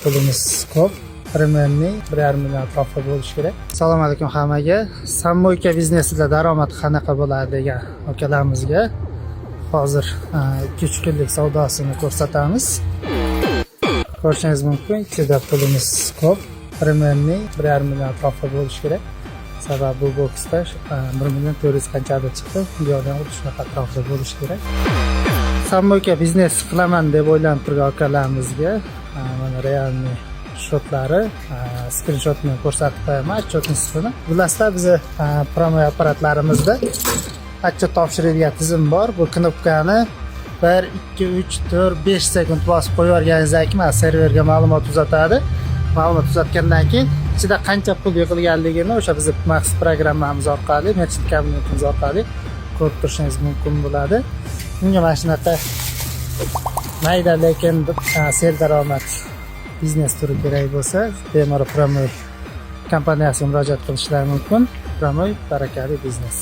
Pulimiz ko'p, примерно 1,5 million atrofida bo'lishi kerak. Assalomu alaykum hammaga. Самойка biznesida daromad qanaqa bo'ladi degan akalarimizga hozir 2-3 kunlik savdosini ko'rsatamiz. Ko'rishingiz mumkin, ichida pulimiz ko'p, примерно 1,5 million atrofida bo'lishi kerak. Sababi bu boksda 1 million 400 qanchadir chiqdi, bu yoqda ham xuddi shunaqa atrofida bo'lishi kerak. Самойка biznes qilaman deb o'ylanib turgan akalarimizga mana реальный счёт lari, skrinshotni ko'rsatib qo'yaman, отчетностini. Bilasizlar, bizni промой apparatlarimizda отчет topshiradigan tizim bor. Bu knopkani 1, 2, 3, 4, 5 sekund bosib qo'yib yuborganingizdan keyin mana serverga ma'lumot uzatadi. Ma'lumot uzatgandan keyin ichida qancha pul yig'ilganligini o'sha bizni maxsus programmamiz orqali, merchant kabinetimiz orqali ko'rib turishingiz mumkin bo'ladi. Unga mana shunaqa mayda, lekin serdaromad biznes turi kerak bo'lsa, bemalol Промой kompaniyasiga murojaat qilishlari mumkin. Промой – barakali biznes.